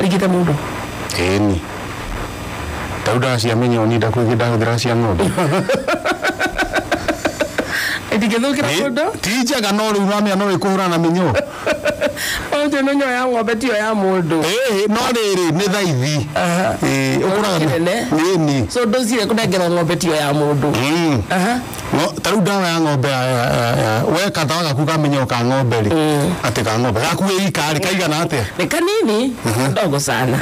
Ĩringĩte mũndũ. Ĩni tarĩu ndawa cia mĩnyoo niĩ ndakwĩgĩ ndahũthĩra cia ng'ombe. Ĩtingĩthũkĩra mũndũ. Ti njega no rĩu ramĩa no ĩkũhũrana na mĩnyoo. Ũcio mĩnyoo ya ng'ombe tiyo ya mũndũ. Ĩĩ no rĩrĩ nĩ thaithi. Ĩĩ ũkũraga Kĩnene. Ĩni. So dosi ĩrĩa kũnengerwo ng'ombe tiyo ya mũndũ. Aha. No tarĩu ndawa ya ng'ombe we katawa gaku ka mĩnyoo ka ng'ombe rĩ atĩ ka ng'ombe gaku wĩ ika rĩ kaigana atĩa? Nĩ kanini ndogo sana.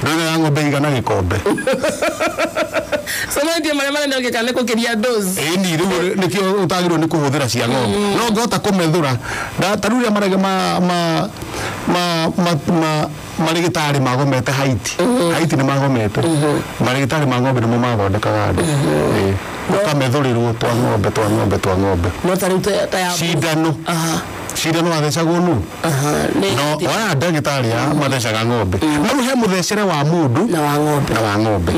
Ndũiga ya ng'ombe igana gĩkombe. So no marĩa manene ũngĩka nĩ gũkĩria dose. Ĩni rĩu nĩkĩo ũtagĩrĩirwo nĩ kũhũthĩra cia ng'ombe. No ngĩhota kũmethũra tarĩu rĩrĩa marege ma ma ma ma marĩgĩtarĩ magomete Haiti. Haiti nĩ magomete. Marĩgĩtarĩ ma ng'ombe nĩmo mathondekaga andũ. Ĩĩ. Ũkamethũrĩrwo twa ng'ombe twa ng'ombe twa ng'ombe. No tarĩu ta ya Cindano. Cindano wathecagwo nũ? No oya ndagĩtarĩ a mathecaga ng'ombe. No rĩu he mũthecere wa mũndũ na wa ng'ombe. Na wa ng'ombe.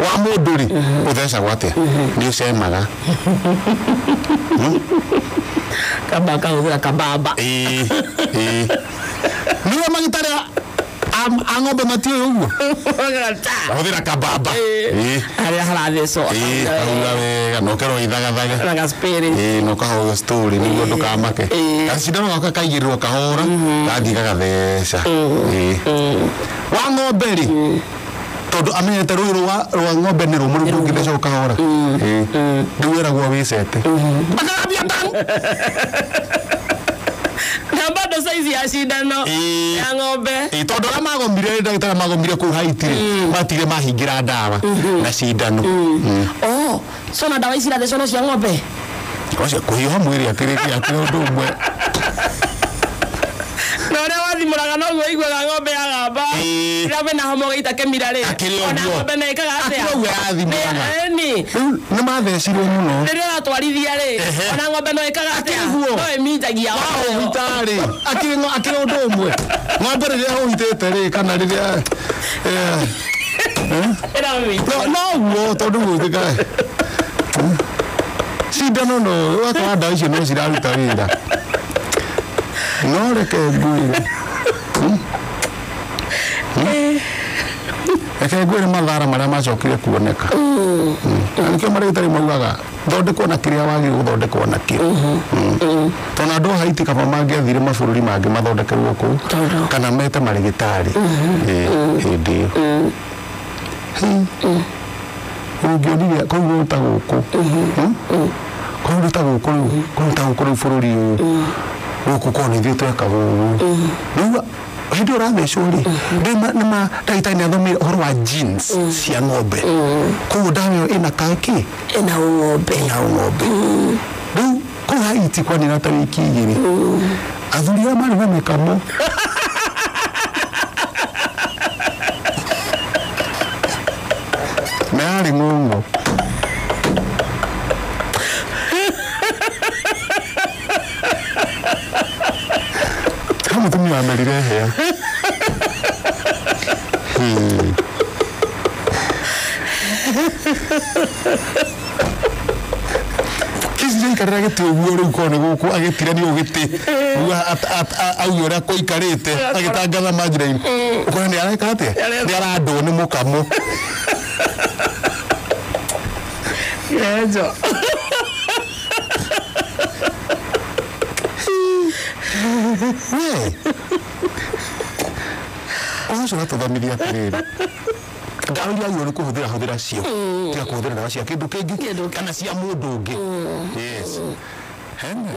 Wa mũndũ rĩ ũthecagwo atĩa? Nĩ ũcemaga. Kamba akahũthĩra kabamba. Ĩĩ. Ĩĩ. Nĩwe magĩtarĩ a ng'ombe matiũĩ ũguo. Ahũthĩra kabamba. Ĩĩ. Harĩa harathecwo. Ĩĩ, kahura wega na ũkerwo ithagathage. Na gaspirit. Ĩĩ, na ũkahũra story nĩguo ndũkamake. Gacindano gaka kaigĩrĩrwo kahora gathiĩ gagatheca. Ĩĩ. Wa ng'ombe rĩ tondũ amenyete rũĩ rwa ng'ombe nĩ rũmũ rĩu ndũngĩtheca ũkahora. Ĩĩ. Rĩu weragwo wĩcete. Makarambia tang. Na bado size ya cindano ya ng'ombe. Tondũ arĩa magomire ndagĩtarĩ magomire kũu Haiti rĩ matigire mahingĩra ndawa na cindano. Oh, so na ndawa ici irathecwo no cia ng'ombe? Ũcio kũhiũha mwĩrĩ atĩrĩ atĩrĩ ũndũ ũmwe. Na ũrĩa wathimũraga noguo ũiguaga ng'ombe yagamba. Rĩrĩa wĩna homa ũgaita kĩmira rĩ. Akĩrĩ Ona ũguo. ng'ombe nayo ĩkaga atĩa? Akĩrĩ ũguo yathimũraga. Ĩni. Rĩu nĩ mathecirwo mũno. Rĩrĩa ũratwarithia rĩ, ona ng'ombe no ĩkaga atĩa? Akĩrĩ guo. No ĩminjagia. Wahũhita rĩ, akĩrĩ ũndũ ũmwe. Ng'ombe rĩrĩa ĩhũhitĩte rĩ, kana rĩrĩa, Ĩramĩminja. No ũguo tondũ gũtuĩka cindano no ũgakora ndawa icio no ciraruta wĩra. No reke ngwĩre. Reke ngwĩre mathara marĩa macokire kuoneka. Na nĩkĩo marĩgĩtarĩ maugaga thondekwo na kĩrĩa wagĩrĩirwo gũthondekwo nakĩo. Tondũ andũ a Haiti kaba mangĩathire mabũrũri mangĩ mathondekerwo kũu kana mete marĩgĩtarĩ hĩndĩ ĩyo. Ũngĩonire kũu nĩ ta gũkũ. Kũu nĩ ta gũkũ rĩu, kũu nĩ ta gũkũ rĩu bũrũri ũyũ. Gũkũ korwo nĩ ithuĩ twekaga ũguo. Rĩu hĩndĩ ĩyo ũrathecwo rĩ, ndagĩtarĩ nĩ athomeire ũhoro wa genes cia ng'ombe. Koguo ndawa ĩyo ĩna kaki? Ĩna ũng'ombe. Ĩna ũng'ombe. Rĩu kũu Haiti kwanina ta wiki igĩrĩ. Athuri arĩa marĩ na mĩkamo. Na yarĩ ng'ong'o. He mũtumia wamerire hĩa. Kici nĩaikarĩra gĩtĩ ũguo rĩu korwo nĩ gũkũ agĩtirania ũguo gĩtĩ. Ũguo auge ũrĩa kũikarĩte agĩtangatha manjĩra-inĩ. Ũkona nĩ areka atĩa? Nĩ arandwo nĩ mũkamo. Enjo. We. Ũcio ũratũthomithia atĩrĩrĩ. Ndawa iria wagĩrĩirwo nĩ kũhũthĩra hũthĩra cio. Tiga kũhũthĩra ndawa cia kĩndũ kĩngĩ kana cia mũndũ ũngĩ. Yes. Hena.